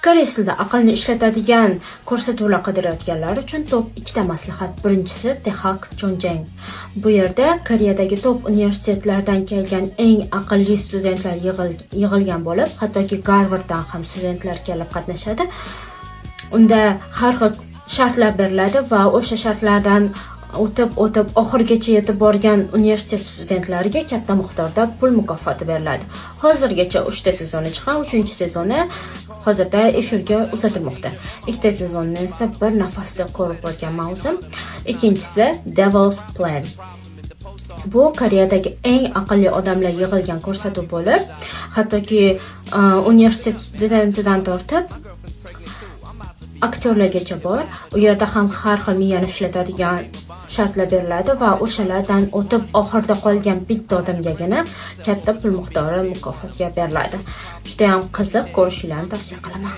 Koreys tilida aqlni ishlatadigan ko'rsatuvlar qidirayotganlar uchun top ikkita maslahat. Birinchisi Daehak Jeonjaeng. Bu yerda Koreyadagi top universitetlardan kelgan eng aqlli studentlar yig'ilgan bo'lib, hattoki Garvarddan ham studentlar kelib qatnashadi. Unda har xil shartlar beriladi va o'sha shartlardan o'tib o'tib oxirigacha yetib borgan universitet studentlariga katta miqdorda pul mukofoti beriladi. Hozirgacha uchta sezoni chiqqan, uchinchi sezoni hozirda efirga uzatilmoqda. Ikkita sezonni esa bir nafasda ko'rib bo'lganman o'zim. Ikkinchisi Devil's Plan. Bu Koreyadagi eng aqlli odamlar yig'ilgan ko'rsatuv bo'lib, hattoki universitet studentidan tortib aktyorlargacha bor. U yerda ham har xil miyani ishlatadigan shartlar beriladi va o'shalardan o'tib oxirida qolgan bitta odamgagina katta pul miqdori mukofotga beriladi. Judayam qiziq, ko'rishinglarni tavsiya qilaman.